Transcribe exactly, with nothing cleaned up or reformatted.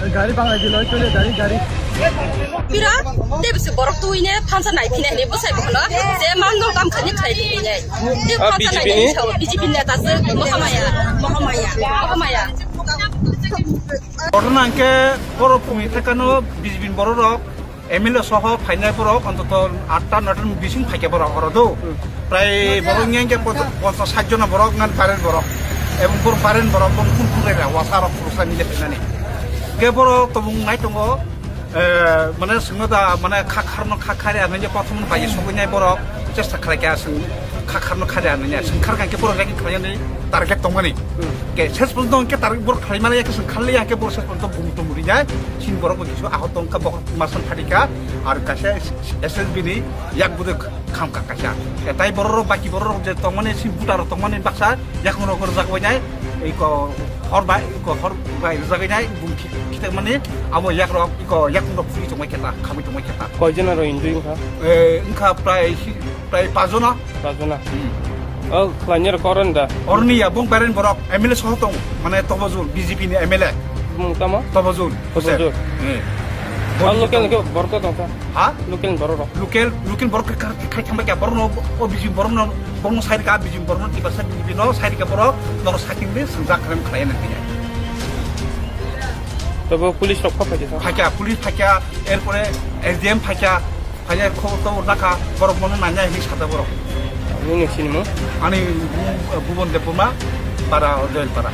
Gari bangai di loi, chole gari, gari. Pira, te bisi borok tuine phansa nai phina ni bwsai bokhno, je mangno kam khani khlai di phina. Te Ah, phansa nai B J P ni? Sao, B J P neta se, Mohamaya, Mohamaya, Mohamaya. Oro nangke borok phumi thakano B J P ni borok rok, M L A soho phainai borok, ontoto atta nota ni bising phaikhe borok oro do. Hmm. Prai borok yang ke poncha-, ponchas sait jona borok ngan paren borok. Ebong borok paren borok, borok phun phun rega, wasa rok purusa ni je phainani. Ke borok tobong nai tongo, Eh, mane swngo da, mane kha kharno kha khari ano je prothom bai sogwi nai borok chesta khlai kha, swng kha kharno khari ano nya swng khar kha khe borok rek khlai ni target tongmani. Hmm. Ke ses pon tong ke target borok khlai mani ke swng kharli ya ke borok ses pon tong bung tum ri nai sin borok bo kisu ahot tong kha borok masan phadi kha ar kaisa S S B ni yak buduk kham kha kaisa. Ke tai borok rok baki borok rok je tongmani sin buta rok tongmani baksa Yakung rok rwjak bai nai, iko hor bai, iko hor bai rwjak bai nai, bung khi-, khitek mani, abo yak rok, iko yakung rok phuri tongbai khe ta, khamui tongbai khe ta. Koi jona rok injui wngkha? Eh, wngkha prai, prai pajona. Pajona. Hmm. O, khlainai rok koron da? Oroni ya, bung beren borok, M L A soho tong, mane Tobojul, B J P ni M L A. Bung tamo? Tobojul. Tobojul. Eh. O local ke borok tong kha? Ha? Local borok rok. Local, local borok kha, kha, khai thangbai kha, borok no, o bijim borok no, borok no side ka, bijim borok no tiba sa, bijim no side ka borok, noro saking de, sengjak khlai khlai na kaya. Tobo police rok pha phaikha? Phaikha, police phaikha, erpore S D M phaikha, phaikha khobor tobor nakha, borok bono nanya hini sada borok. Nini sini mo? Ani bu-, Bubon Debbarma, para, Joel para.